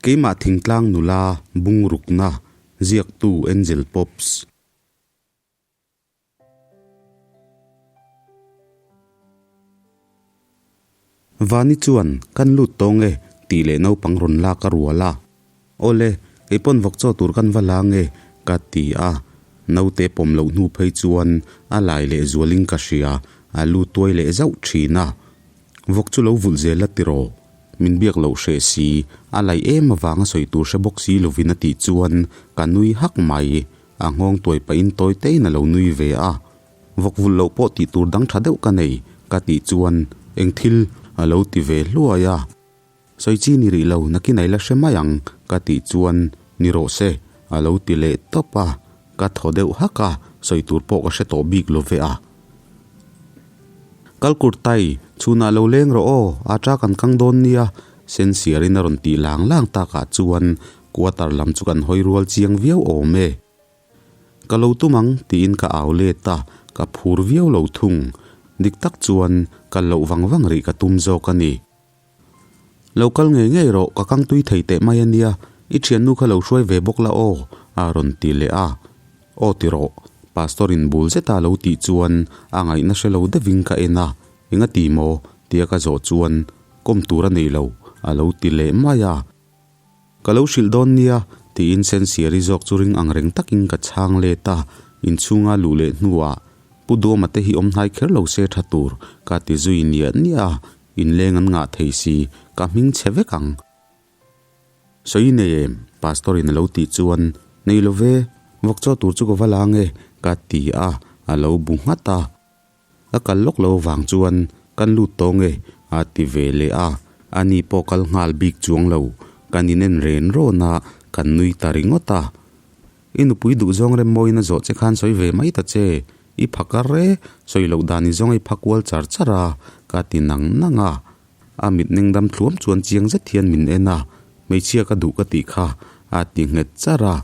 Keimah thingtlang nula bungrukna ziaktu Angel Pops. Vani chuan, Kan lut tawng e, tih leh naupang rawn lak a rual a. Awle, kei pawn vawk chaw tur kan va la nge, ka ti a. Naute pawm loh hnu phei chuan a lai leh zualin ka hria, a lu tuai leh zauh thin a. Vawk chu lo vulh zel a tiraw? Min biak loh hreh si, a laih em avanga sawi tur hre bawk si lovin a tih chuan ka nui hak mai. A nghawng tuai pahin tawi tein a lo nui ve a. Vawk vulh loh pawh tih tur dang tha deuh ka nei, ka tih chuan eng thil a lo ti ve hluai a. Sawi chi ni rih lo, nakin a ila hre mai ang, ka tih chuan ni rawh se, a lo ti leh tawp a. Ka thaw deuh hak a, sawi tur pawh ka hre tawh bik lo ve a. Kal kur tai, chhunah lo leng rawh aw, a ta kan kang dawn nia, Sensiarin a rawn tih lang lang takah chuan quarter lam chu kan hawi rual chiang viau awm e. Ka lo tum ang tiin ka au let a, ka phur viau lo thung. Dik tak chuan kal loh vang vang rih ka tum zawk a ni. Lo kal ngei ngei rawh, ka kang tui thei teh mai a nia, i thiannu kha lo hruai ve bawk la aw, a rawn ti leh a. Aw ti rawh, Pastor in bul zeta lo tih chuan a ngaihna hre lo deuhin ka en a, enga ti maw? tia ka zawh chuan kawm tur a nei lo, a lo ti leh mai a. Ka lo hrilh dawn nia, tiin Sensiari zawk chu ring ang reng takin ka chhang let a, inchhunga luh leh hnuah Pu Duama te hi awm hnai kher lo se tha tur, ka ti zui niah niah a, inleng an ngah thei si, ka hming chhe vek ang. Sawi nei em? Pastor in a lo tih chuan, Nei lo ve, vawk chaw tur chu ka va la ange, ka ti a, a lo bu nghat a. Ka kal lawk lo vang chuan kan lut tawng e, a ti ve leh a. Ani pawh kal nghal bik chuang lo, kan inen ren rawn a, kan nui ta ringawt a. I nupui duhzawng rem mawiin a zawh che khan sawi ve mai ta che, i pha kar e, sawi loh dan i zawng i pha kual char char a, ka ti nang nang a. A mit neng dam thluam chuan chiang zet hian min en a, hmeichhia ka duh ka tih kha, a ti nghet char a.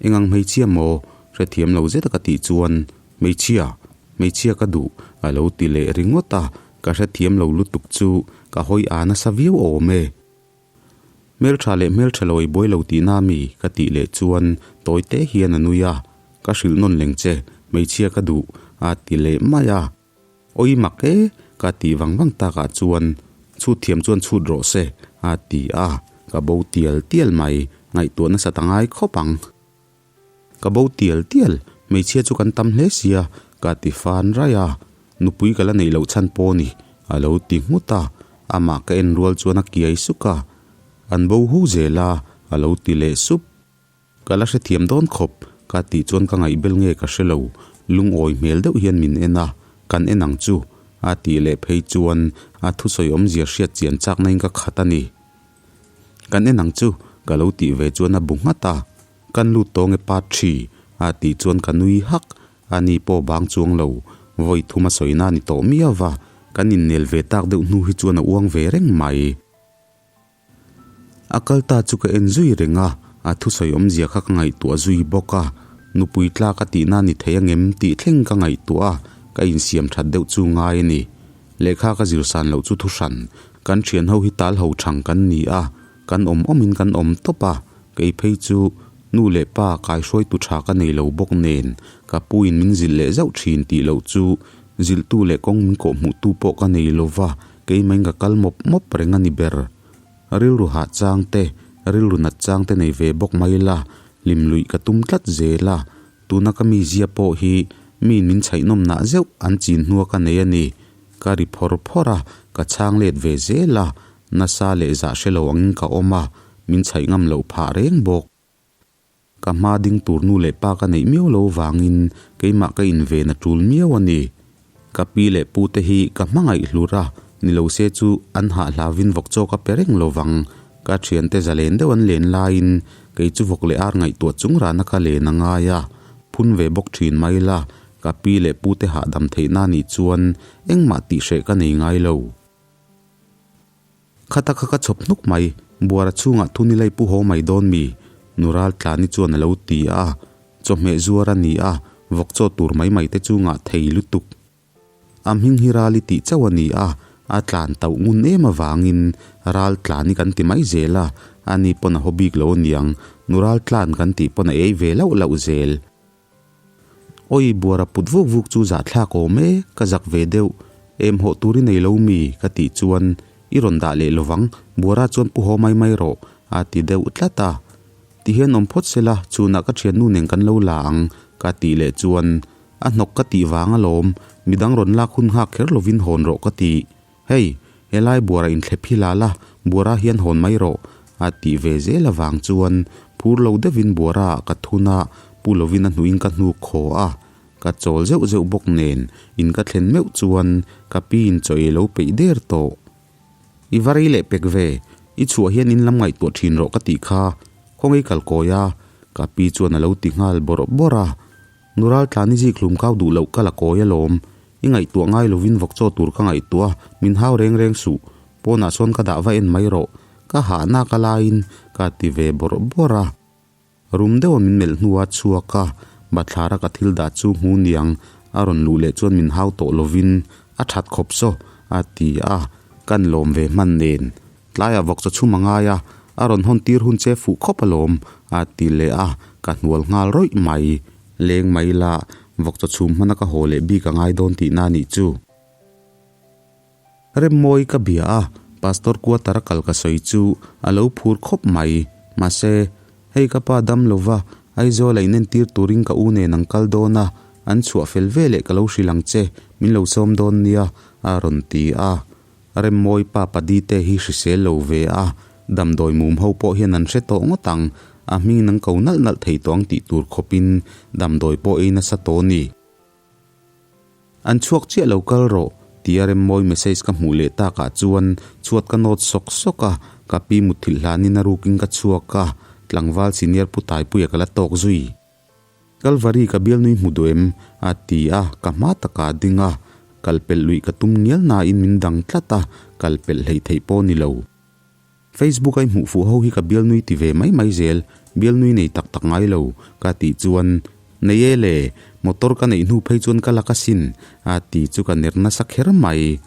Engang hmeichhia maw? Hrethiam lo zeta ka tih chuan, Hmeichhia, hmeichhia ka duh, a lo ti leh ringawt a, ka hrethiam lo lutuk chu ka hawi a nasa viau awm e. Hmeltha leh hmeltha lo i buai lo tihna mi? ka tih leh chuan tawi te hian a nui a, ka hrilh nawn leng che, hmeichhia ka duh, a ti leh mai a. Awi mak e, ka tih vang vang takah chuan chhut thiam chuan chhut rawh se, a ti a, ka bo tial tial mai, ngaihtuah nasa ta ngai khawp ang. Ka bo tial tial, hmeichhia chu kan tam hle sia, ka ti fan raih a, nupui ka la neih loh chhan pawh ni, a lo ti nghut a, amah ka en rual chuan a kiai suk a, an bo hu zel a, a lo ti leh sup. Ka la hrethiam dawn khawp, ka tih chuan ka ngaihbel nge ka hre lo, lungawi hmel deuh hian min en a, kan en ang chu, a tih leh phei chuan a thusawi awmzia hriat chian chakna in ka khat a ni. Kan en ang chu, ka lo tih ve chuan a bu nghat a. Kan lut tawng e pa thi, a tih chuan ka nui hak. A ni pawh bang chuang lo, vawi thum a sawina a ni tawh miau va, kan innel ve tak deuh hnu hi chuan a uang ve reng mai. A kal ta chu ka en zui reng a, a thusawi awmzia kha ka ngaihtuah zui bawk a. Nupui tlak a tihna a ni thei angem tih thleng ka ngaihtuah a, ka insiam that deuh chu ngai a ni. Lehkha ka zir san loh chu thuhran, kan thian ho hi tal ho thang kan ni a, kan awm awmin kan awm tawp a, kei phei chu nu leh pa kaihruaitu tha ka nei lo bawk nen ka pu in min zilh leh zauh thin tih loh chu zilhtu leh kawng min kawhhmuhtu pawh ka nei lo va, keimah in ka kal mawp mawp reng a ni ber. Rilru hah chang te, rilru nat chang te nei ve bawk mai la, hlim luih ka tum tlat zel a, Tuna ka mizia pawh hi mi min chhaihnawm nah zeuh an chin hnua ka nei a ni. Ka ri phawr phawr a, ka chhang let ve zel a, nasa leh zah hre lo angin ka awm a, min chhaih ngam loh phah reng bawk. Ka hma ding tur nu leh pa ka neih miau lo vangin keimah ka inven a tul miau a ni. Ka pi leh pu te hi ka hmangaih hlur a, ni lo se chu an hah hlavin vawk chaw ka pe reng lo vang. Ka thiante zalen deuh an len laiin kei chu vawk leh ar ngaihtuah chung rana ka len a ngai a, phun ve bawk thin mai la, ka pi leh pu te hahdam theihna nih chuan engmah tihhreh ka nei ngai lo. Khata kha ka chhawp hnuk mai, buara chhungah thu nilai pu haw mai dawn mi? Nural Tlani chuan a lo ti a, chawhmeh zuar a ni a, vawk chaw tur mai mai te chu ngah thei lutuk. A hming hi Rali tih chauh a ni a, a tlan tauh ngun em avangin Ral Tlani kan ti mai zel a, Ani pawn a haw bik lo aniang, nural tlan kan tih pawn a ei ve lauh lauh zel. Awi buara put vuk vuk chu zahthlak awm e, ka zak ve deuh. Em hawh tur i nei lo mi? ka tih chuan I rawn dah leh lovang, buara chuan pu haw mai mai rawh, a ti deuh tlat a. Ti hian awm phawt sela, chhunah ka thiannu nen kan lo la ang, ka tih leh chuan a hnawk ka tih vang alawm, midang rawn lak hun nghak kher lovin hawn rawh ka ti. Hei, helai buara inthlep hi la la, buara hian hawn mai rawh, a tih ve zel avang chuan phur lo deuhin buara ah ka thun a, pu lovin a hnuhin ka hnuk khaw a. Ka chawl zeuh zeuh bawk nen, in ka thlen meuh chuan ka pi in chaw ei lo peih der tawh. I va rei leh pek ve, i chhuah hian in lam ngaihtuah thin rawh ka tih kha, khawngaih kal kawi a, ka pi chuan a lo ti nghal bawrh bawrh a. Nu raltlan i zik hlum kau duh loh ka la kawi alawm, i ngaihtuah ngai lovin vawk chaw tur ka ngaihtuah a, min hau reng reng suh, pawnah sawn ka dah va en mai rawh, ka hahna ka laiin ka ti ve bawrh bawrh a. Rum deuha min melh hnua chhuak a, bathlara ka thil dah chu hmu niang a rawn luh leh chuan min hau tawh lovin a that khawp saw a ti a, kan lawm ve hman nen. Tlaiah vawk chaw chhum a ngai a, a rawn hawn tir hun che fuh khawp alawm, a ti leh a, ka hnual nghal rawih mai. Leng mai la, vawk chaw chhum hmana ka haw leh bik a ngai dawn tihna a nih chu. Remmawi ka bia a, Pastor quarter a kal ka sawi chu a lo phur khawp mai. Mahse, hei ka pa dam lova, Aizawl a inentir turin ka u nen an kal dawn a, an chhuah fel veleh ka lo hrilh ang che, min lo sawm dawn nia, a rawn ti a. Remmawi pa Padite hi hrisel lo ve a, damdawi mum ho pawh hian an hre tawh ngawt ang, a hmingin an ko nalh nalh thei tawh ang tih tur khawpin damdawi pawh ei nasa tawh a ni. An chhuak chiah lo kal rawh, tia Remmawi message ka hmuh leh takah chuan chhuat ka nawt sawk sawk a, ka pi mutthilh hlanin a rukin ka chhuak a, tlangval senior pu Taipuia ka la tawk zui. Kalvari ka bialnui hmu duh em? a ti a, ka hma takah a ding a, kal pelh luih ka tum ngial nain min dang tlat a, kal pelh hleih theih pawh ni lo. Facebook a i hmuh fuh ho hi ka bialnui ti ve mai mai zel, bialnui nei tak tak ngai lo, ka tih chuan, Nei e le, motor ka neih hnu phei chuan ka lak asin, a ti chu ka ner nasa kher mai.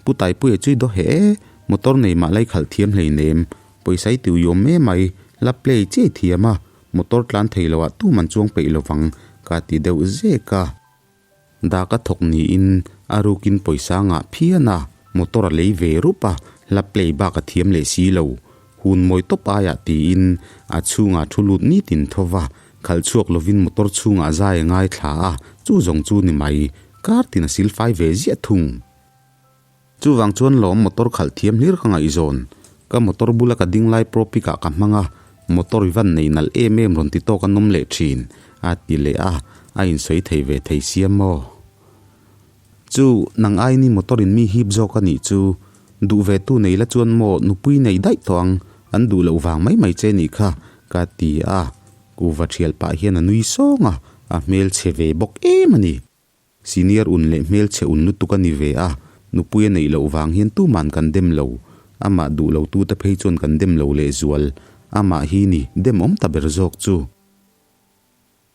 Pu Taipuia chu i daw heh e, motor nei mah lai khalh thiam hleinem, pawisa i ti uiawm em mai, la play chiai thiam a, Motor tlan thei lo ah tum an chuang peih lovang ka ti deuh zek a. Dak a thawk niin a rukin pawisa ngah phian a, motor a lei ve rup a, hla play bak a thiam leh si lo. Hun mawi tawp aiah tiin a chhungah thu lut nitin tho va, khalh chhuak lovin motor chhungah zai a ngaithla a, chu zawng chu ni mai, kar tin a silfai ve ziah thung. Chuvang chuan lawm motor khalh thiam hlir ka ngaihzawn. Ka motor bula ka ding lai propic ah ka hmang a, motor i van nei nalh em em rawn ti tawk an awm leh thin, a ti leh a, a insawi thei ve thei sia maw? Chu, nang aini motor in mi hip zawk a nih chu, duh ve tu nei la chuan maw nupui nei daih tawh ang, an duh loh vang mai mai che nih kha, ka ti a, kuva thial pah hian a nui sawng a, a hmelchhe ve bawk em a ni. Senior un leh hmelchhe un lutuk a ni ve a, nupui a neih loh vang hian tuman kan dem lo. Amah duh lo tute phei chuan kan dem lo lehzual. Amah hi ni, dem awm ta ber zawk chu.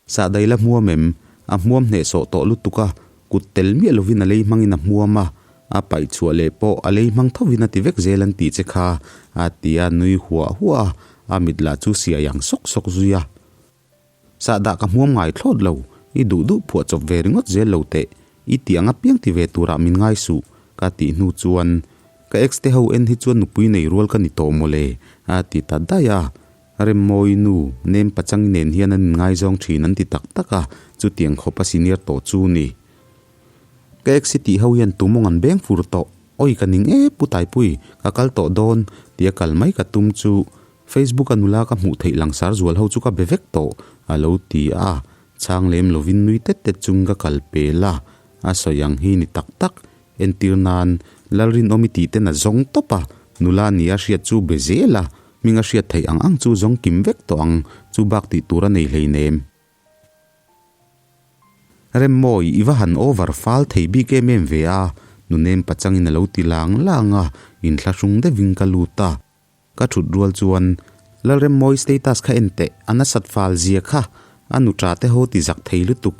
Sahdaila hmuam em? A hmuam hnehsawh tawh lutuk a, kut tel miah lovin a lei hmangin a hmuam a, a paih chhuah leh pawh a lei hmang thovin a ti vek zel an tih che kha, a ti a, nui huah huah a, a mit lah chu siai ang sawk sawk zui a. Sahdah ka hmuam ngai thlawt lo, i duh duh phuah chawp ve ringawt zel lo teh, i tih ang apiang ti ve turah min ngai suh, ka tih hnu chuan, Ka ex te ho en hi chuan nupui nei rual ka ni tawh mawle, a ti ta daih a. Remmawi nu, Nem Pachangi nen hian an inngaizawng thin an ti tak tak a, chutiang khawp a senior tawh chu ni. Ka ex hi tih ho hian tumawng an beng fur tawh, awi ka ning e Pu Taipui, ka kal tawh dawn, tia kal mai ka tum chu, Facebook a nula ka hmuh theih langsar zual ho chu ka be vek tawh, a lo ti a. Chhang lem lovin nui tet tet chung ka kal pel a, a sawi ang hi ni tak tak. Entir nan, Lalrinawmi tih ten a zawng tawp a, nula ni a hriat chu be zel a, hming a hriat theih ang ang chu zawng kim vek tawh ang, chu bak tih tur a nei hleinem. Remmawi, i va han over fal thei bik em em ve a, nunem pachangin a lo ti lang lang a, inthlahrung deuhin ka lut a. Ka thut rual chuan, Lalremmawi status kha en teh, a nasat fal zia kha, a nu tha te ho ti zak thei lutuk.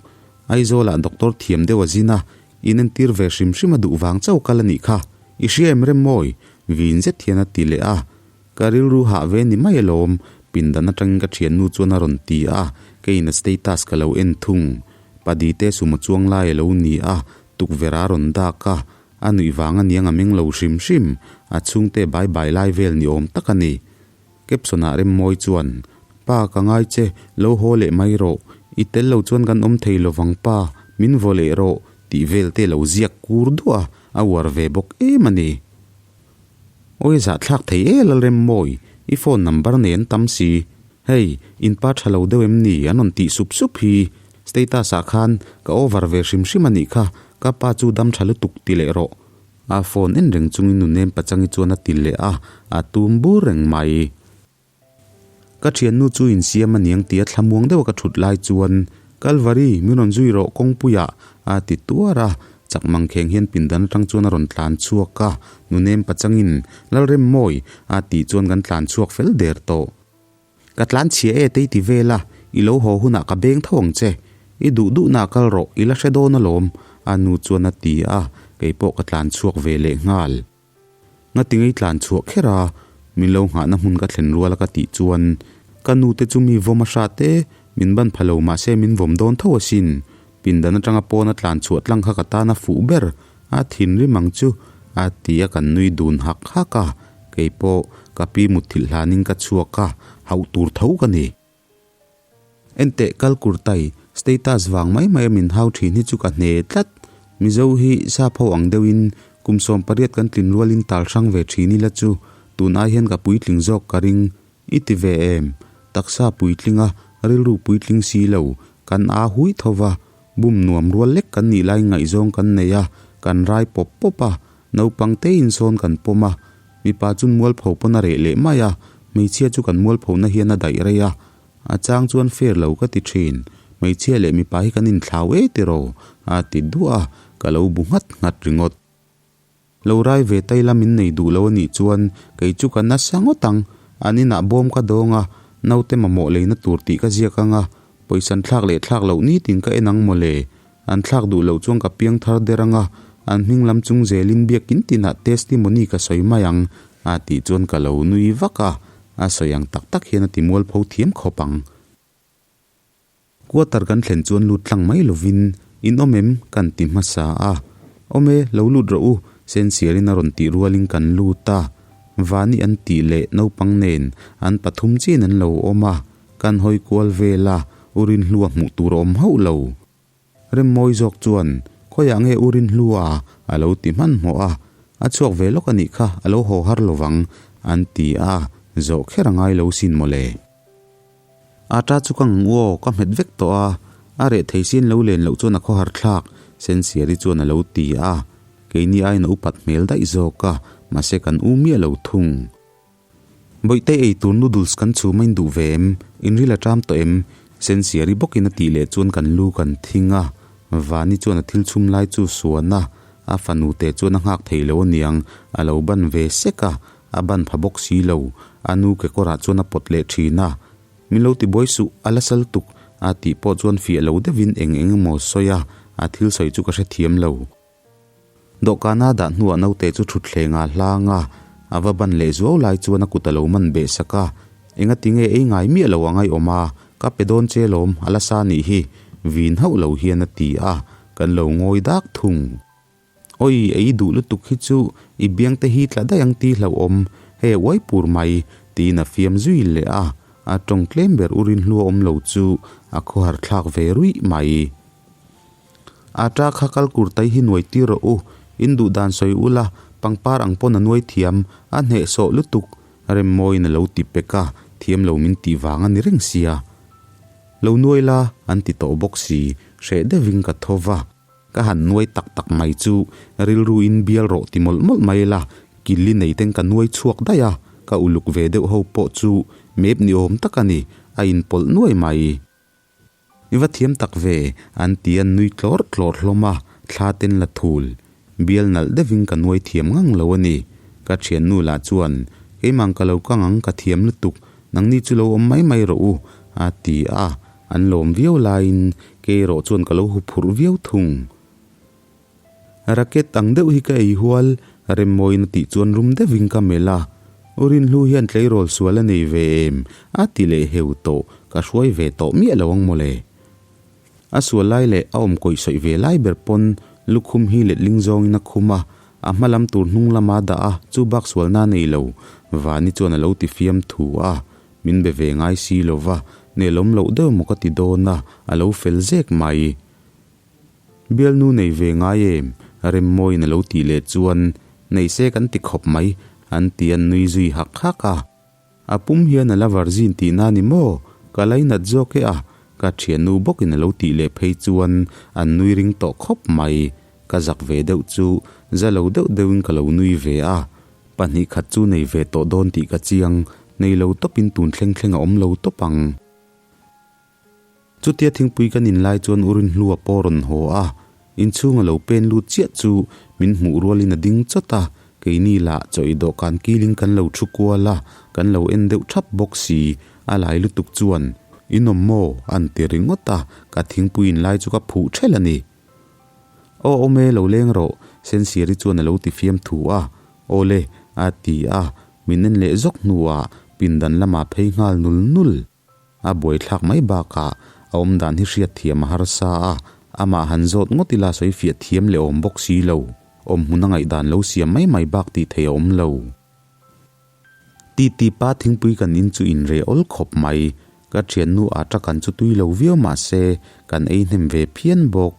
Aizawlah doctor thiam deuh a zin a, in entir ve hrim hrim a duh vang chauh kal a nih kha. I hria em Remmawi? Vin zet hian a ti leh a. Ka rilru hah ve ni mai alawm, pindan atangin ka thiannu chuan a rawn ti a, keiin a status ka lo en thung. Padite sumo chuang lai a lo ni a, tukverh a rawn dak a, a nuih vang aniang a meng lo hrim hrim, a chhungte bai bai lai vel ni awm tak a ni. Caption ah Remmawi chuan, Pa ka ngai che, lo haw leh mai rawh, i tel lo chuan kan awm thei lovang pa, min vaw leh rawh, tih vel te lo ziak kur duah a, a uar ve bawk em a ni. Awi zahthlak thei e Lalremmawi, i phone number nei an tam si. Hei, in pa tha lo deuh em ni an rawn tih sup sup hi. Status ah khan ka over ve hrim hrim a nih kha, ka pa chu dam tha lutuk ti leh rawh. A phone en reng chungin nunem pachangi chuan a ti leh a, a tum bur reng mai. Ka thiannu chu insiam a niang tia thlamuang deuha ka thut lai chuan, Kalvari, min rawn zui rawh kawngpuiah, a ti tuar a. Chak mangkheng hian pindan atang chuan a rawn tlan chhuak a, nunem pachangin, Lalremmawi, a tih chuan kan tlan chhuak fel der tawh. Ka tlan chhia e tei ti vel a, i lo haw hunah ka beng tho ang che. I duh duhna kal rawh, i la hre dawn alawm, a nu chuan a ti a, kei pawh ka tlan chhuak ve leh nghal. Ngati ngei tlan chhuah kher a, min lo nghahna hmun ka thlen rual a ka tih chuan, ka nu te chu mi vawm a hrat e, min ban pha lo mahse min vawm dawn tho asin. Pindan atanga pawn a tlan chhuah tlang kha ka tan a fuh ber, a thinrim ang chu, a ti a kan nui dun hak hak a, kei pawh ka pi mutthilh hlanin ka chhuak a, hauh tur tho ka ni. Enteh kal kurtai, status vang mai mai a min hau thin hi chu ka hne tlat. Mizo hi sap ho ang deuhin kum 18 kan tlin rualin tal hrang ve thin ila chu tun ai hian ka puitling zawk ka ring. I ti ve em? Taksa puitling a, rilru puitling si lo, kan aa hui tho va, bum nuam rual lek kan nih laiin ngaihzawng kan nei a, kan rai pawp pawp a, naupang te insawn kan pawm a, Mipa chun mualpho pawn a reh leh mai a, hmeichhia chu kan mualphona hian a daih rei a. A chang chuan fair lo ka ti thin. Hmeichhia leh mipa hi kan inthlau e tiraw? a ti duah a, ka lo bu nghat nghat ringawt. Lo rai ve tai la min nei duh lo a nih chuan kei chu ka nasa ngawt ang. An inah bawm ka dawng a, naute mamawh leina tur tih ka ziak ang a, pawisan thlak leh thlak loh nitin ka en ang mawle. An thlak duh loh chuan ka piang thar der ang a, an hming lam chung zelin biakin tinah testimony ka sawi mai ang, a tih chuan ka lo nui vak a, a sawi ang tak tak hian a ti mualpho thiam khawp ang. Quarter kan thlen chuan lut tlang mai lovin, In awm em? kan ti hmasa a. Awm e, lo lut rawh u, Sensiarin a rawn tih rualin kan lut a. Vani an tih leh naupang nen an pathum chiin an lo awm a, kan hawi kual vel a, U Rinhlua hmuh tur a awm hauh lo. Remmawi zawk chuan, Khawiah nge U Rinhlua? a lo ti hmanhmawh a, A chhuak ve lawk a nih kha, a lo haw har lovang, an ti a, zawh kher a ngai lo sin mawle. Ata chu ka ngang u aw, ka hmet vek tawh a, a reh thei sin lo len loh chuan a khawhar thlak, Sensiari chuan a lo ti a, keini aiin a upat hmel daih zawk a, mahse kan u miah lo thung. Bawihte ei tur noodles kan chhum a induh ve em? In ril a ṭam tawh em? Sensiari bawkin a tih leh chuan kan lu kan thing a, Vani chuan a thil chhum lai chu suan a, a fanu te chuan a nghak thei lo aniang, a lo ban ve sek a, A ban pha bawk si lo, a nu kekawrah chuan a pawt leh thin a. Min lo ti buai suh, a la sal tuk, a tih pawh chuan fiah lo deuhin eng eng emaw sawi a, a thil sawi chu ka hrethiam lo. Dawhkana dah hnuah naute chu thutthleng ah hlang a, a va ban leh zuau lai chuan a kut a lo man beh sak a. Engati nge ei ngai miah lo ang aiawm a, ka pe dawn che lawm, a la sa nih hi, vin hauh lo hian a ti a, kan lo ngawi dak thung. Oi, ei duh lutuk hi chu i biang te hi tla daih ang ti hlauhawm, hei a uai pur mai, tiin a fiam zui leh a, a tawng tlem ber u rinhlua awm lo chu a khawhar thlak ve ruih mai. Ata kha kal kur tai hi nuai tir rawh u, in duh dan sawi ula, pangpar ang pawn a nuai thiam, a hnehsawh lutuk, Remmawiin a lo ti pek a, thiam lo min tih vang a ni reng sia. Lo nuai la, an ti tawh bawk si, hreh deuhin ka tho va. Ka han nuai tak tak mai chu rilru in bial rawh ti mawlh mawlh mai la, killi nei ten ka nuai chhuak daih a, ka uluk ve deuh ho pawh chu mep ni awm tak a ni, a inpawlh nuai mai. I va thiam tak ve, an ti a nui tlawr tlawr hlawm a, thla ten la thul. Bial nalh deuhin ka nuai thiam ngang lo a ni. Ka thiannu lah chuan, Keimah ka lo kang ang, ka thiam lutuk, nangni chu lo awm mai mai rawh u, a ti a. An lawm viau laiin kei erawh chuan ka lo huphurh viau thung. Racket ang deuh hi ka ei hual, Remmawiin a tih chuan rum deuhin ka melh a. U Rinhlu hian tleirawl sual a nei ve em? A ti leh heu tawh, ka hruai ve tawh miah lo ang mawle. A sual lai leh a awm kawih sawi ve lai ber pawn lukhum hi letling zawngin a khum a, a hma lam tur hnung lama dah a, chu bak sualna a nei lo, Vani chuan a lo ti fiam thu a, min be ve ngai si lo va, nelawm loh deuh maw ka ti dawn a, a lo fel zek mai. Bialnu nei ve ngai em? Remmawiin a lo tih leh chuan, Nei se kan ti khawp mai, an ti an nui zui hak hak a. A pum hian a la varzin tihna ni maw? Ka lainat zawk e a, ka thiannu bawkin a lo tih leh phei chuan an nui ring tawh khawp mai. Ka zak ve deuh chu za lo deuh deuhin ka lo nui ve a. Pahnih khat chu nei ve tawh dawn tih ka chiang, nei lo tawpin tun thleng thleng a awm lo tawp ang. Chutia thingpui kan in lai chuan Urinhlua pawh rawn haw a, inchhung a lo pen lut chiah chu min hmuh rualin a ding chawt a, keini lah chaw i dawhkan kilin kan lo thu kual a, kan lo en deuh thap bawk si, a lai lutuk chuan, In awm maw? an ti ringawt a, ka thingpui in lai chu ka phuh ṭhelh a ni. Aw awm e, lo leng rawh, Sensiari chuan a lo ti fiam thu a, Aw le, a ti a, min en leh zawk hnuah pindan lamah phei nghal nul nul. A buaithlak mai bakah a awmdan hi hriat thiam a harsa a, amah han zawt ngawt ila sawi fiah thiam leh awm bawk si lo, awm hmun a ngaihdan lo siam mai mai bak tih theih a awm lo. Titi pa thingpui kan in chu in reh awl khawp mai, ka thiannu ata kan chu tui lo viau mah se kan ei hnem ve phian bawk.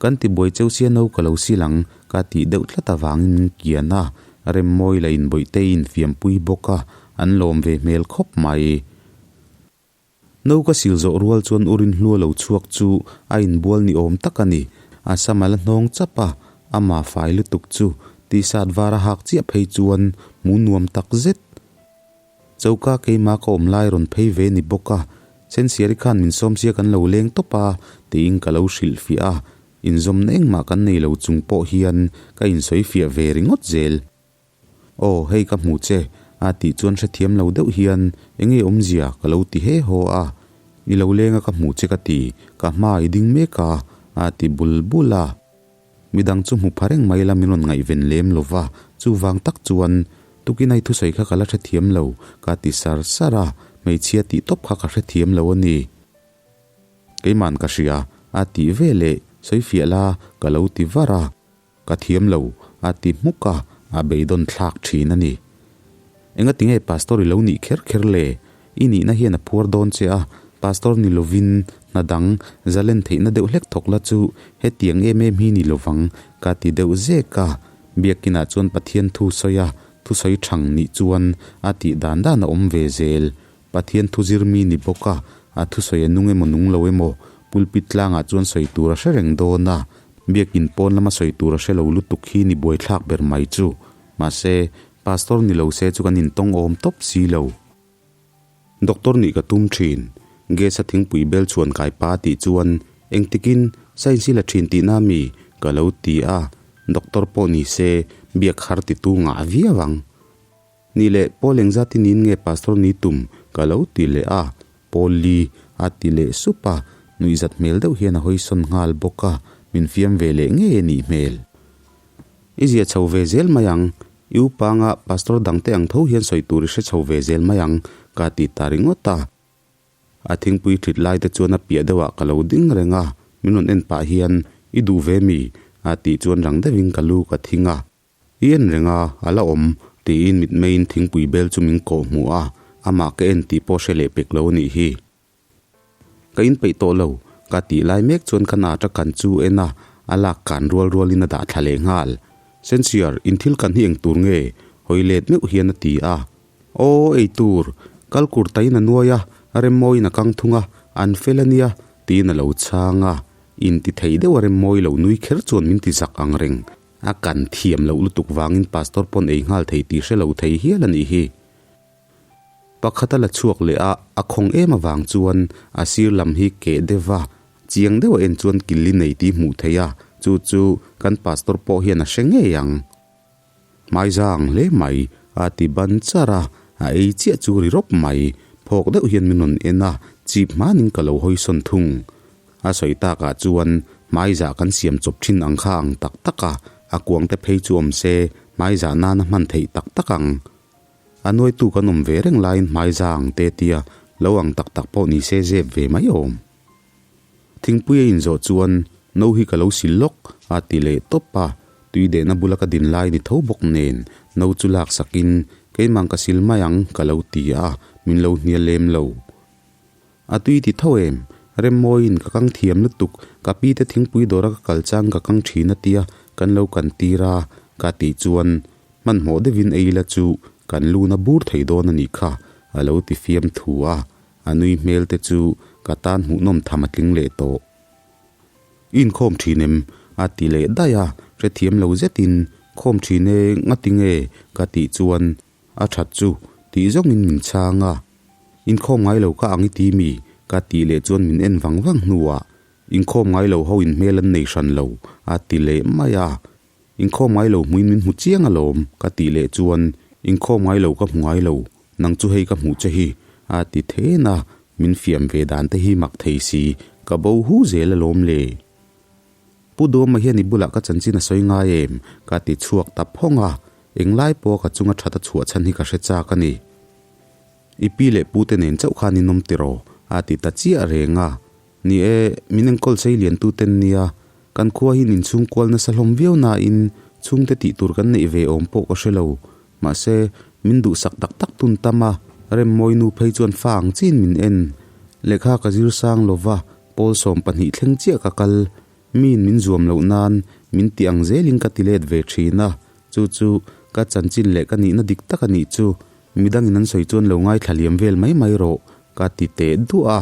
Kan ti buai cheu sia no ka lo sil ang ka tih deuh tlat avangin min kian a, Remmawi la inbawihte i infiampui bawk a, an lawm ve hmel khawp mai. No ka sil zawh rual chuan u Rinhlua lo chhuak chu a inbual ni awm tak a ni. A sam a la hnawng chap a, ama fai lutuk chu t-shirt var a hak chiah phei chuan hmu nuam tak zet. Choka keimah ka awm lai rawn phei ve ni bawk a, Sensiari khan min sawm sia kan lo leng tawp a, tiin ka lo hrilh fiah a, inzawmna engmah kan nei lo chung pawh hian ka insawi fiah ve ringawt zel. Aw, hei ka hmu che, a tih chuan hrethiam lo deuh hian enge awmzia ka lo ti he haw a, I lo leng a ka hmu che ka ti, ka hma i ding mek a, a ti bul bul a. Midang chu hmu pha reng mai la min rawn ngaihven lem lo va, chuvang tak chuan tukin ai thusawi kha ka la hrethiam lo, ka ti sar sar a, hmeichhia tih tawp kha ka hrethiam lo a ni. Keiman ka hria, a tih ve leh sawi fiah la ka lo ti var a, ka thiam lo, a ti hmuk a, a beidawn thlak thin a ni. Engatinge Pastor i lo nih kher kher le? I nihna hian a phuar dawn che a, Pastor ni lovin hna dang zalen theihna deuh hlek thawk la chu hetiang em em hi ni lovang ka ti deuh zek a. Biakinah chuan Pathian thu sawi a, thusawi thang nih chuan a tih dan dan a awm ve zel. Pathian thu zir mi ni bawk a, a thusawi a nung emaw nung lo emaw pulpit tlangah chuan sawi tur a hre reng dawn a, biakin pawn lama sawi tur a hre lo lutuk hi ni buaithlak ber mai chu. Mahse, Pastor ni lo se chu kan intawng awm tawp si lo. Doctor nih ka tum thin. Gas a thingpui bel chhuan kai pa tih chuan engtikin science hi la thin tihna mi ka lo ti a, doctor pawh ni se biak har titu ngah viau ang. Nih leh Paul engzat i nin nge pastor ni tum ka lo ti leh a, Paul li a ti leh sup a, nuihzat hmel deuh hian a hawisawn nghal bawk a, min fiam ve leh ngei a nih hmel. I zia chho ve zel mai ang, i upanga pastor dangte ang tho hian sawi tur i hre chho ve zel mai ang, ka ti ta ringawt a. A thingpui thlit lai te chuan a piah deuhah ka lo ding reng a, min rawn en pah hian, I duh ve mi? a tih chuan rang deuhin ka lu ka thing a. I en reng a, a la awm, tiin mitmeiin thingpui bel chu min kawh hmuh a, amah ka en tih pawh hre leh pek lo a nih hi. Ka inpeih tawh lo, ka tih lai mek chuan ka nata kan chu en a, a lak kan rual rualin a dah thla leh nghal. Sensiar, in thil kan hi eng tur nge? Hawi let meuh hian a ti a. Aw, ei tur, kal kur tain a nuai a, Remmawiin a kang thung a, an fel a nia, tiin a lo chhang a. Inti thei deuh a Remmawi lo nui kher chuan min ti zak ang reng. A kan thiam loh lutuk vangin pastor pawn ei nghal thei tih hre lo thei hial a nih hi. Pakhat a la chhuak leh a, a khawng em avang chuan a sir lam hi keh deuh va, chiang deuh a en chuan kil i nei tih hmuh theih a, chu chu kan pastor pawh hian a hre ngei ang. Hmaizang hle mai, a ti ban char a, a ei chiah chu ri rawp mai, phawk deuh hian min rawn en a, chip hmanin ka lo hawisawn thung. A sawi takah chuan hmaizah kan siam chawp thin ang kha ang tak tak a, a kuangte phei chu awm se hmaizah nana hman theih tak tak ang. A nuaitu kan awm ve reng laiin hmaiza ang te tia lo ang tak tak pawh ni se zep ve mai awm. Thingpui a inzawh chuan no hi ka lo sil lawk a ti leh tawp a, tui dehna bula ka din lai ni tho bawk nen no chu lak sakin keimah ka sil mai ang ka lo ti a, min lo hnial lem lo. A tui ti tho em? Remmawiin ka kang thiam lutuk, ka pi te thingpui dawra ka kal chang ka kang thin a tia kan lo kan tir a, ka tih chuan hmanhmawh deuhin ei ila chu kan luna bur thei dawn a nih kha a lo ti fiam thu a, a nui hmel te chu ka tan hmuhnawm tham a tling leh tawh. I inkhawm thin em? a ti leh daih a, hrethiam lo zetin khawm thin e ngati nge ka tih chuan A that chu, tih zawngin min chhang a. Inkhawm ngai lo ka ang i ti mi? Ka tih leh chuan min en vang vang hnuah, Inkhawm ngai lo ho in hmel an nei hran lo, a ti leh mai a. Inkhawm ngai lo hmuin min hmu chiang alawm, ka tih leh chuan, Inkhawm ngai lo ka hmu ngai lo, nang chu hei ka hmuh che hi, a ti then a, min fiam ve dan te hi mak thei si, ka bo hu zel alawm le. Pu Duama hian i bulah ka chanchin a sawi ngai em? Ka ti chhuak ta phawng a, englai pawha ka chunga that a chhuah chhan hi ka hre chak a ni. I pi leh pu te nen chauh khan in awm tiraw? A ti ta chiah reng a. Ni e, min enkawl sei lian tu ten nia, kan khua hi nin chhung kual nasa hlawm viau nain chhungte tih tur kan neih ve awm pawh ka hre lo. Mahse, min duhsak tak tak tun tam a, Remmawi nu phei chuan fa ang chin min en. Lehkha ka zir sang lova, Pawl 12 thleng chiah ka kal, miin min zuam loh nan min ti ang zelin ka ti let ve thin a, chu chu ka chanchin leh ka nihna dik tak a nih chu, midangin an sawi chuan lo ngaithla liam vel mai mai rawh ka ti teh duah a.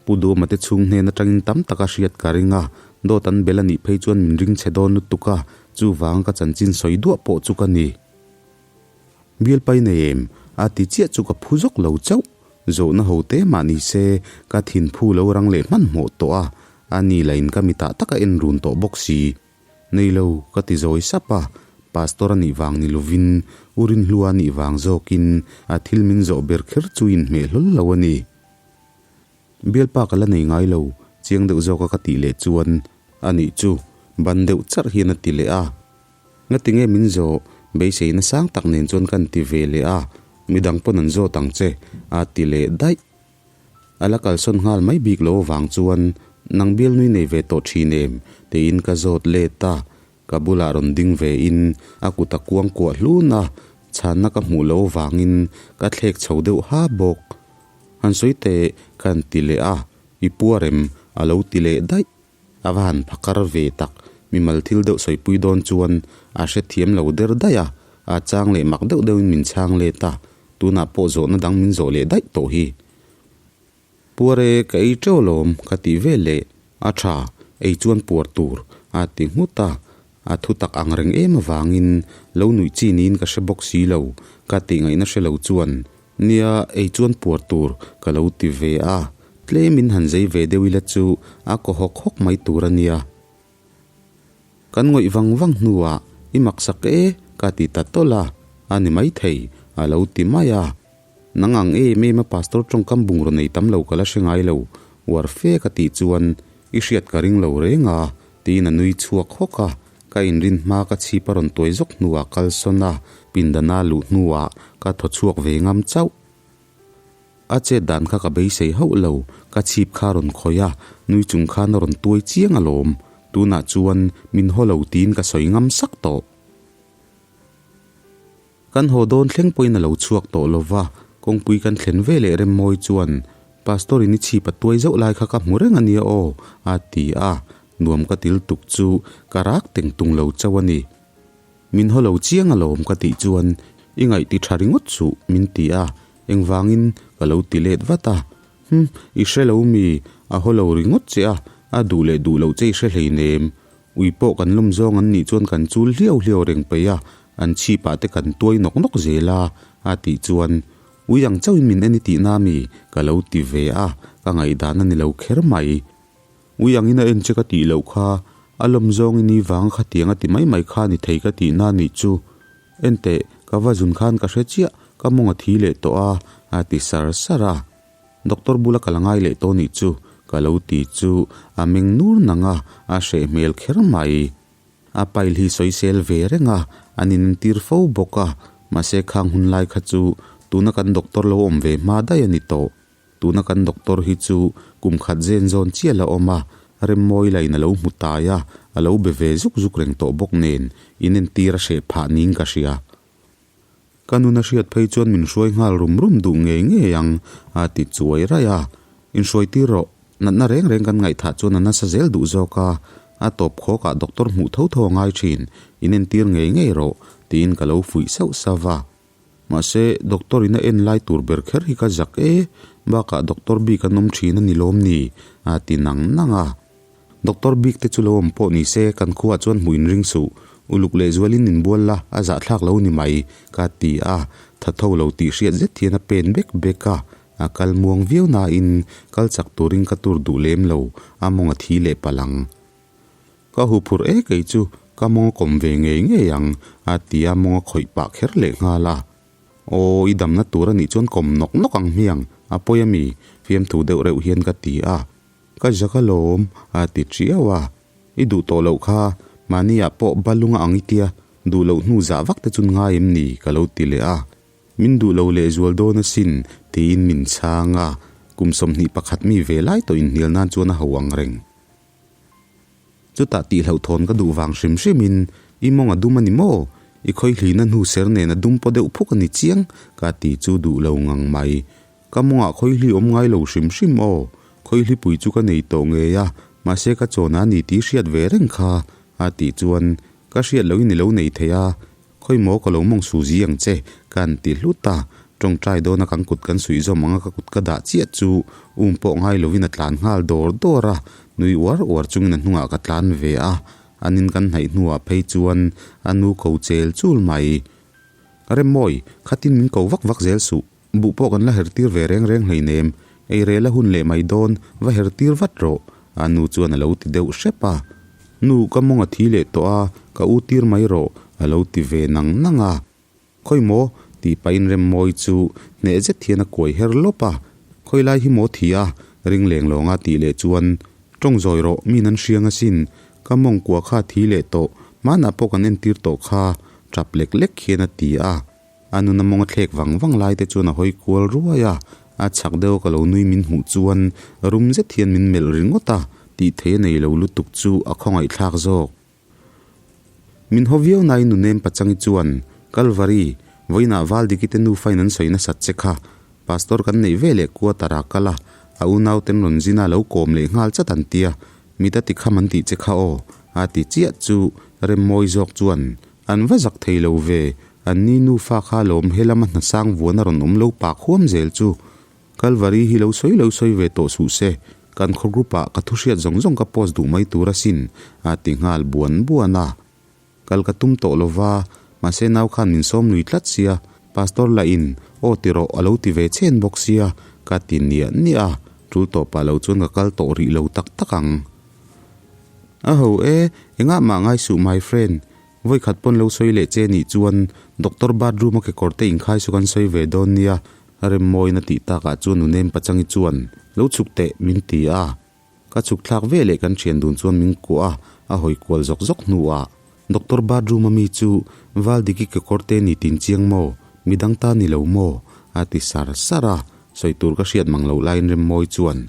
Pu Duama te chhung hnen atangin tam taka hriat ka ring a, dawt an bel a nih phei chuan min ring chhe dawn lutuk a, chuvang ka chanchin sawi duah pawh chu ka ni. Bialpai nei em? A ti chiah chu ka phu zawk lo chauh. Zawhna ho te mah ni se, ka thin phu lo rang leh hmanhmawh tawh a, a ni lah in ka mitah taka en run tawh bawk si. Nei lo, ka ti zawi sap a, Pastor a nih vang ni lovin, U Rinhlua a nih vang zawkin a thil min zawh ber kher chu inhmeh hlawl lo a ni. Bialpa ka la nei ngai lo, chiang deuh zawka ka tih leh chuan a nih chu ban deuh charh hian a ti leh a. Ngati nge min zawh? Beiseina sang tak nen chuan kan ti ve leh a, midang pawn an zawt ang che, a ti leh daih. A la kalsawn nghal mai bik lo avang chuan, Nang bialnui nei ve tawh thin em? tiin ka zawt let a, ka bulah rawn ding ve in a kut a kuang kuah hlun a, chhanna ka hmuh lo avangin ka thlek chho deuh ha bawk. Han sawi teh ka han ti leh a, I puar em? a lo ti leh daih. A va han phakar ve tak, mimal thil deuh sawipui dawn chuan a hrethiam lo der daih a, a chang leh mak deuh deuhin min chhang let a, tunah pawh zawhna dang min zawh leh daih tawh hi. Puar e, ka ei teuh alawm, ka ti ve leh, a tha, ei chuan puar tur, a ti nghut a, a thu tak ang reng em avangin lo nuih chi niin ka hre bawk si lo, ka tih ngaihna hre lo chuan Nia, ei chuan puar tur ka lo ti ve a, tlemin han zei ve deuh ila chu a kaw hawk hawk mai tur a nia. Kan ngawih vang vang hnuah i maksak e ka ti ta tawlh a, a ni maithei a lo ti mai a. Nang ang em em a pastor tawngkam bungraw nei tam lo ka la hre ngai lo, uar fe ka tih chuan i hriat ka ring lo reng a, tiin a nui chhuak hawk a, ka inrin hma ka chhip a rawn tuai zawk hnuah kal sawn a, pindana luh hnuah ka thaw chhuak ve ngam chauh. A chet dan kha ka beisei hauh lo, ka chhip kha a rawn khawih a, nui chung khan a rawn tuai chiang alawm, tunah chuan min haw lo tiin ka sawi ngam sak tawh. Kan haw dawn thleng pawhin a lo chhuak tawh lo va, kawngpui kan thlen ve leh Remmawi chuan, Pastor in i chhip a tuai zauh lai kha ka hmu reng a nia aw, a ti a, nuam ka til tuk chu ka rak teng tung lo chauh a ni. Min haw lo chiang alawm ka tih chuan, I ngaih ti tha ringawt suh, min ti a, engvangin ka lo ti let vat a, Hm, i hre lo mi, a haw lo ringawt che a, a duh leh duh loh che i hre hleinem, Ui pawh kan lawm zawng an nih chuan kan chul hliau hliau reng peih a, an chhip ah te kan tuai nawk nawk zel a, a tih chuan ui ang chauhin min en i tih na mi? ka lo ti ve a, ka ngaihdan a ni lo kher mai. Ui angin a en che ka tih loh kha, a lawm zawng i ni vang khatiang a ti mai mai kha ni thei ka tih na nih chu. Enteh, ka va zun khan ka hre chiah, ka mawng a thi leh tawh a, a ti sar sar a. Doctor bula ka la ngai leh tawh nih chu ka lo ti chu a meng nur nang a, a hreh hmel kher mai. A pile hi sawisel ve reng a, an inentir fo bawk a, Mahse khang hun lai kha chu tuna kan doctor lo awm ve hma daih a ni tawh. Tuna kan doctor hi chu kum khat zen zawn chiah la awm a, Remmawi lain a lo hmu tai a, a lo be ve zuk zuk reng tawh bawk nen inentir a hreh phah niin ka hria. Ka nun a hriat phei chuan min hruai nghal rum rum duh ngei ngei ang a ti chuai raih a. Inhruai tir rawh, natna reng reng kan ngaihthah chuan a nasa zel duh zawk a, a tawp khawkah doctor hmuh tho tho a ngai thin, inentir ngei ngei rawh tiin ka lo fuih sauh sauh va. Mahse, doctor in a en lai tur ber kher hi ka zak e, bakah doctor bik an awm thin a ni lawm ni? a ti nang nang a. Doctor bik te chu lo awm pawh ni se kan khuaah chuan hmuh inring suh, uluk leh zualin inbual la, a zahthlak lo ni mai, ka ti a, tha tho lo tih hriat zet hian a pen bek bek a, a kal muang viau nain kal chak turin ka tur duh lem lo, a mawng a thi leh palh ang. Ka huphurh e kei chu ka mawng a kawm ve ngei ngei ang, a ti a, mawng a khawih pah kher leh nghal a. Aw, i damna tur a nih chuan kawm nawk nawk ang hmiang, a pawi a mi? Fiamthu deuh reuh hian ka ti a. Ka zak alawm, a ti ṭiau a. I duh tawh loh kha, mahniah pawh balunga ang i tia, duh loh hnu zah vak te chun ngai em ni? ka lo ti leh a. Min duh lo lehzual dawn asin, tiin min chhang a. Kum 21 mi ve lai tawh inhnial nan chuan a ho ang reng. Chutah tihhlauhthawn ka duh vang hrim hrimin, I mawng a dum a ni maw? I khawihlina hnu ser nen a dum paw deuh phuk a ni chiang, ka ti chu duh lo ngang mai. Ka mawngah khawihli awm ngai lo hrim hrim aw. Khawihli pui chu ka nei tawh ngei a, mahse ka chawn a ni tih hriat ve reng kha, a tih chuan, Ka hriat loin i lo nei thei a, khawi maw ka lo mawng su zi ang che, ka han ti hlut a. Tawngtai dawna kan kut kan suih zawm anga ka kut ka dah chiah chu um pawh ngai lovin a tlan nghal dawr dawr a, nui uar uar chungin a hnungah ka tlan ve a. Anin kan hnaih hnuah phei chuan a nu ko chel chul mai. Remmawi, khatin min ko vak vak zel suh. Buh pawh kan la her tir ve reng reng hleinem, ei rel a hun leh mai dawn, va her tir vat rawh, a nu chuan a lo ti deuh hrep a. Nu, ka mawng a thi leh tawh a, ka u tir mai rawh, a lo ti ve nang nang a. Khawi maw? tih pahin Remmawi chu hneh zet hian a kuai her lawp a. Khawi lai hi maw thi a? Ring leng lawnga tih leh chuan, Tawng zawi rawh, min an hriang asin, ka mawng kua kha a thi leh tawh, hmanah pawh kan entir tawh kha, tap lek lek hian a ti a. A nuna mawng a thlek vang vang lai te chuan a hawi kual ruai a, a chhak deuh a ka lo nui min hmuh chuan rum zet hian min melh ringawt a, tih thei a nei lo lutuk chu a khawngaih thlak zawk. Min haw viau nain nu nem pachangi chuan, Kalvari, vawiinah Valdiki te nufa in an sawi nasat che kha, Pastor kan neih ve leh quarter ah kal a, a unau ten rawn zin a lo kawm leh nghal chat an tia, mit a ti kham an tih che kha aw, a ti chiah chu Remmawi zawk chuan, An va zak thei lo ve, an ni nufa kha lawm he lama hna sang vuan a rawn awm lo pak huam zel chu. Kalvari hi lo sawi lo sawi ve tawh suh se, kan khaw group ah ka thu hriat zawng zawng ka post duh mai tur asin, a ti nghal buan buan a. Kal ka tum tawh lo va, mahse nau khan min sawm lui tlat sia, Pastor lah in aw ti rawh a lo ti ve chen bawk sia, ka ti niah niah a, tul tawpah lo chuan ka kal tawh rih lo tak tak ang. A ho e, engah mah ngai suh my friend, vawi khat pawn lo sawi leh che nih chuan doctor bathroom a kekawr te inkhai chu kan sawi ve dawn nia, Remmawiin a tih takah chuan nu nem pachangi chuan lo chhuk teh min ti a, ka chhuk thlak ve leh kan thian dun chuan min kuah a, a hawi kual zawk zawk hnuah doctor bathroom a mi chu Valdiki kekawr te ni tin chiang maw, midang ta ni lo maw? a ti sar sar a, sawi tur ka hriat mang loh laiin Remmawi chuan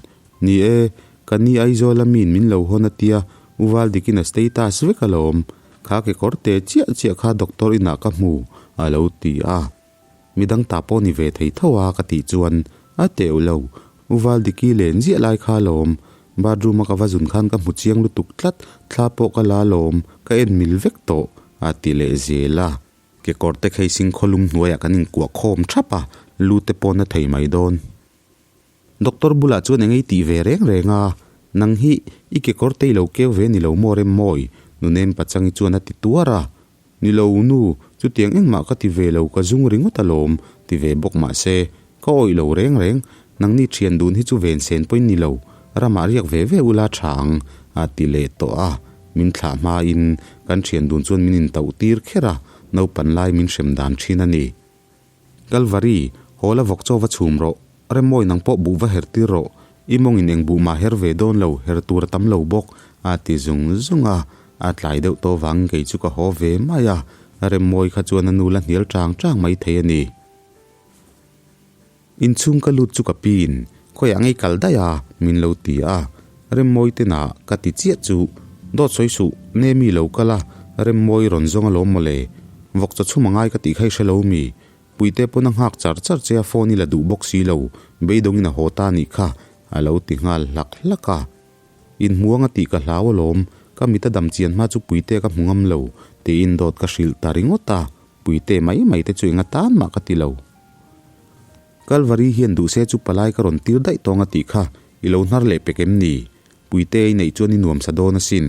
Ni e, ka ni Aizawl a miin min lo hawn a tia, U Valdikin a status vek alawm. Kha kekawr te chiah chiah kha doctor inah ka hmu, a lo ti a. Midang ta pawh ni ve thei tho a ka tih chuan a teuh lo. U Valdiki len ziah lai kha alawm. Bathroom a ka va zun khan ka hmu chiang lutuk tlat, thla pawh ka la alawm, ka en mil vek tawh, a ti leh zel a. Kekawr te kheising khawlum hnuaiah kan inkuah khawm thap a, lu te pawn a thei mai dawn. Doctor bulah chuan eng ei tih ve reng reng a, nang hi i kekawr te i lo keu ve ni lo maw Remmawi? Nunem Pachangi chuan a ti tuar a. Ni lo nu, chutiang engmah ka ti ve lo ka zung ringawt alawm, ti ve bawk mah se, ka awih lo reng reng, nangni thian dun hi chu ven sen pawhin ni lo, ramah riak ve ve ula tha ang, a ti leh tawh a. Min thlah hmain kan thian dun chuan min intauh tir kher a, naupan lai min hrem dan thin a ni. Kalvari, haw la vawk chaw va chhum rawh. Remmawi nang pawh buh va her tir rawh. I mawngin eng buh mah her ve dawn lo, her tur a tam lo bawk, a ti zung zung a. A tlai deuh tawh vangin kei chu ka haw ve mai a. Remmawi kha chuan a nu la hnial chang chang mai thei a ni. Inchhung ka lut chu ka piin khawiah ngei kal daih a min lo ti a, Remmawi te nah ka ti chiah chu dawt sawi suh Nemi lo kal a, Remmawi rawn zawng alawm mawle, vawk chaw chhum a ngai ka tih kha i hre lo mi, Puite pawn a nghak char char che a phone i la duh bawk si lo, beidawngin a haw ta nih kha a lo ti nghal hlak hlak a. Inhmuang a tih ka hlau alawm, ka mit a dam chian hma chu Puite ka hmu ngam lo, tiin dawt ka hrilh ta ringawt a, Puite mai mai te chu enga tan mah ka ti lo. Kalvari hian duh se chu palai ka rawn tir daih tawng a tih kha i lo hnar leh pek em ni? Puite i neih chuan i nuamsa dawn asin.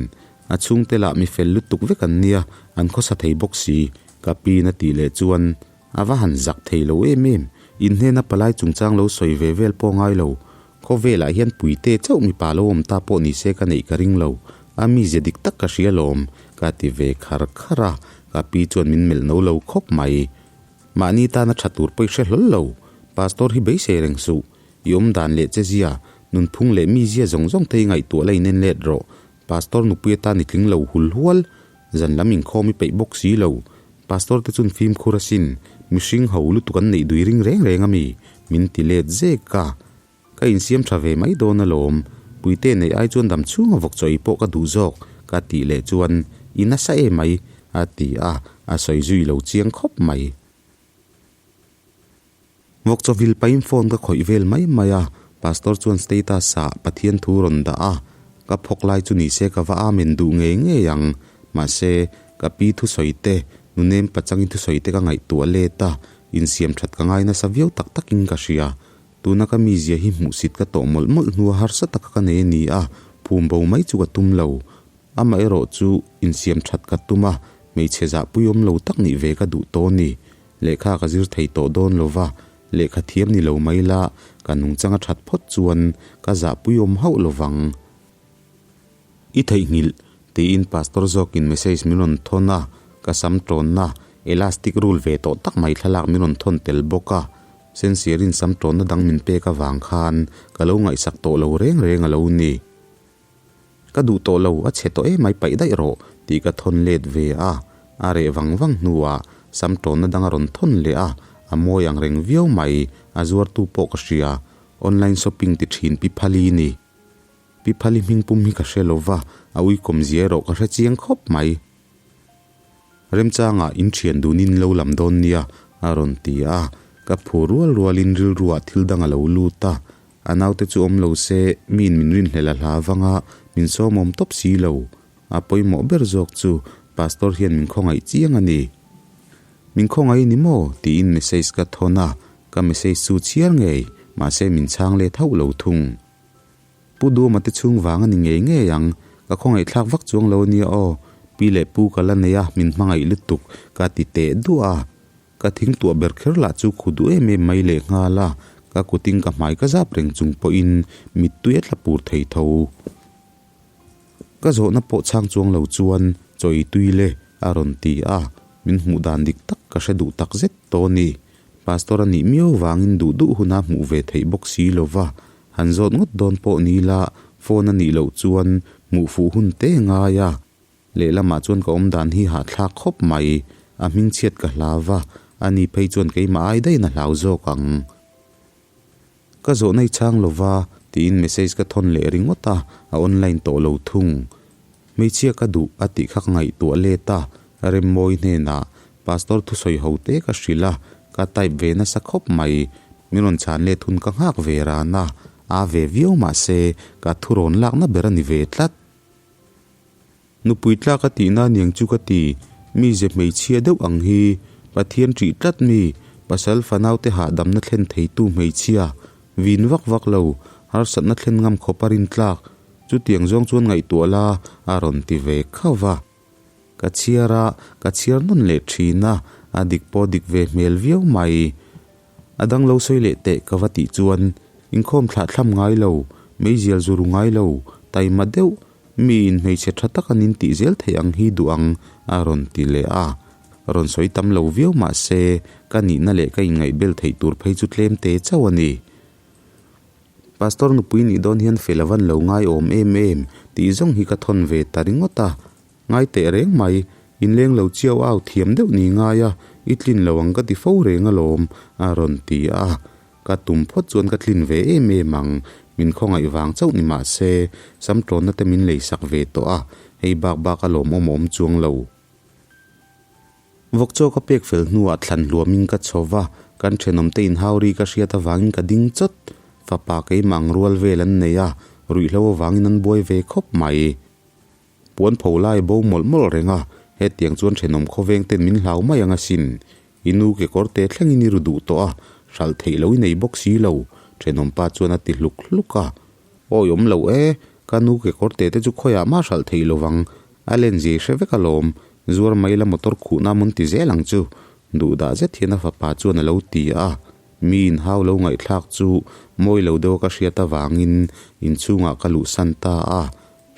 A chhungte lah mi fel lutuk vek an nia, an khawsa thei bawk si, ka piin a tih leh chuan a va han zak thei lo em em. In hnena palai chungchang lo sawi ve vel pawh ngai lo. Khawvelah hian Puite chauh mipa lo awm ta pawh ni se ka neih ka ring lo. A mizia dik tak ka hria lawm, ka ti ve khar khar a, ka pi chuan min melh no lo khawp mai. Mahni tana tha tur pawh i hre hlawl lo. Pastor hi beisei reng suh. I awm dan leh che zia, nunphung leh mizia zawng zawng te i ngaihtuah la inen let rawh. Pastor nupui atan i tling lo hul hual. Zan lam inkhawm i peih bawk si lo. Pastor te chun fimkhur asin, mihring ho lutuk an neih dui ring reng reng ami? Min ti let zek a. Ka insiam tha ve mai dawn alawm. Puite neih ai chuan dam chhunga vawk chaw ei pawh ka duh zawk, ka tih leh chuan, I nasa em mai, a ti a, a sawi zui lo chiang khawp mai. Vawk chaw vil pahin phone ka khawih vel mai mai a, Pastor chuan status ah Pathian thu rawn dah a, ka phawk lai chu nise ka va amen duh ngei ngei ang. Mahse, ka pi thusawi te, nunem pachangin thusawi te ka ngaihtuah let a, insiam that ka ngai nasa viau tak takin ka hria. Tuna ka mizia hi hmuhsit ka tawh mawlh mawlh hnua harsa taka ka nei a ni a, phum bo mai chu ka tum lo. Amaherawh chu insiam that ka tum a, hmeichhe zahpui awm lo tak nih ve ka duh tawh a ni. Lehkha ka zir thei tawh dawn lo va, lehkha thiam ni lo mai la, ka nungchang a that phawt chuan ka zahpui awm hauh lo vang. I theihnghilh, tiin Pastor zawkin message min rawn thawn a, ka sam tawnna elastic rul ve tawh tak mai thlalak min rawn thawn tel bawk a, Sensiarin sam tawnna dang min pek avang khan ka lo ngaihsak tawh lo reng reng a lo ni. Ka duh tawh lo, a chhe tawh emai paih daih rawh tih ka thawn let ve a, a reh vang vang hnuah sam tawnna dang a rawn thawn leh a, a mawi ang reng viau mai, a zuartu pawh ka hria, online shopping ti thin Pi Phali ni. Pi Phali hming pum hi ka hre lo va, a uikawm zia erawh ka hre chiang khawp mai. Remchangah in thian dunin lo lam dawn nia, a rawn ti a. Ka phu rual rualin rilruah thil dang a lo lut a. A naute chu awm lo se, miin min rinhlelh a hla vanga min sawmawm tawp si lo. A pawimawh ber zawk chu Pastor hian min khawngaih chiang a ni. Min khawngaih ni maw? tiin message ka thawn a, ka message chu chhiar ngei, mahse min chhang let hauh lo thung. Pu Duama te chhung vang a ni ngei ngei ang, ka khawngaih thlak vak chuang lo ania aw, pi leh pu ka la nei a, min hmangaih lutuk, ka ti teh duah a. Ka thing tuah ber kher lah chu khu duh em em mai leh nghal a, ka kutin ka hmai ka zap reng chung pawhin mittui a tla pur thei tho. Ka zawhna pawh chhang chuang lo chuan chawi tui le a rawn ti a, min hmuh dan dik tak ka hre duh tak zet tawh a ni. Pastor a nih miau vangin duh duh huna hmuh ve theih bawk si lo va, Han zawt ngawt dawn pawh ni la, phone a nih loh chuan hmuh fuh hun te ngai a. Lehlamah chuan ka awm dan hi hahthlak khawp mai. A hmingchhiat ka hlau va, ani phei chuan keimah ai daihin a hlau zawk ang. Ka zawhna i chhang lo va, tiin message ka thawn leh ringawt a, a online tawh lo thung. Hmeichhia ka duh a tih kha ka ngaihtuah let a, Remmawi hnenah Pastor thusawi ho te ka hrilh a, ka type ve nasa khawp mai. Min rawn chhan let hun ka nghak ve ran a, a ve viau mah se ka thurawn lakna ber a ni ve tlat. Nupui tlak a tihna aniang chu ka ti, mi ze hmeichhia deuh ang hi, Pathian ṭih tlat mi, pasal fanaute hahdamna thlen theitu hmeichhia, vin vak vak lo, harsatna thlen ngam khawp a rintlak, chutiang zawng chuan ngaihtuah la a rawn ti ve khauh a. Ka chhiar a, ka chhiar nawn leh thin a, a dik pawh dik ve hmel viau mai. A dang lo sawi leh teh ka va tih chuan, inkhawm thlah thlam ngai lo, meizial zu ru ngai lo, taima deuh, miin hmeichhe tha tak an intih zel theih ang hi duh ang, a rawn ti leh a. Rawn sawi tam lo viau mah se, ka nihna leh ka inngaihbel theih tur phei chu tlem te chauh a ni. Pastor nupui nih dawn hian fel a van lo ngai awm em em tih zawng hi ka thawn ve ta ringawt a. Ngai teh reng mai. Inleng lo chiau au thiam deuh ni ngai a, i tlin lo ang ka ti fo reng alawm, a rawn ti a. Ka tum phawt chuan ka tlin ve em em ang, min khawngaih vang chauh ni mah se, sam tlawnna te min lei sak ve tawh a, hei bak bak a lawmawm a awm chuang lo. Vawk chaw ka pek fel hnuah thlan hluamin ka chho va, kan thenawmte inhau ri ka hriat avangin ka ding chawt. Fapa keimah ang rual vel an nei a, ruihhlo avangin an buai ve khawp mai. Puan pho lai bo mawlh mawlh reng a, hetiang chuan thenawm khawveng ten min hlau mai ang asin. I nu kekawr te thlengin i ru duh tawh a, hralh theih lo i nei bawk si lo, thenawm pa chuan a ti hluk hluk a. Awi awm lo e, ka nu kekawr te te chu khawiah mah hralh theih lo vang, a len zia i hre vek alawm, zuar mai la motor khuhna mawn ti zel ang chu, duhdah zet hian a fapa chuan a lo ti a. Mi inhau lo ngaihthlak chu mawi lo deuha ka hriat avangin inchhungah ka luhsan ta a.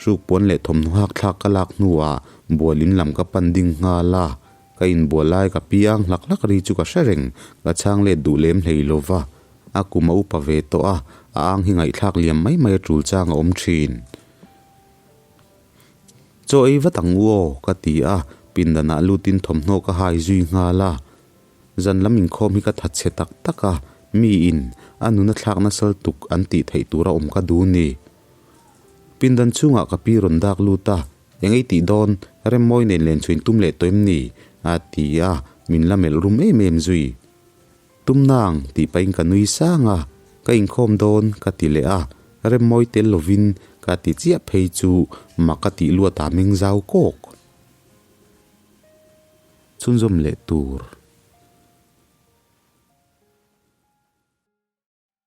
Hruk puan leh thawmhnaw hak thlak ka lak hnuah bual in lam ka pan ding nghal a, ka inbual lai ka pi ang hlak hlak ri chu ka hre reng, ka chhang let duh lem hlei lo va, a kum a upa ve tawh a, a ang hi ngaihthlak liam mai mai a tul chang a awm thin. Chaw ei vat ang u aw, ka ti a, pindanah lutin thawmhnaw ka hai zui nghal a. Zan lam inkhawm hi ka that chhe tak tak a, miin a nuna thlakna sal tuk an tih theih tura awm ka duh ni. Pindan chhungah ka pi rawn dak lut a, Eng ei tih dawn, Remmawi nen len chhuin tum leh tawh em ni? a ti a, min la melh rum em em zui. Tum nang, tih pahin ka nui sang a, Ka inkhawm dawn, ka ti leh a, Remmawi tel lovin ka ti chiah phei chu mak a tih luatah meng zau kawk. Chhunzawm leh tur.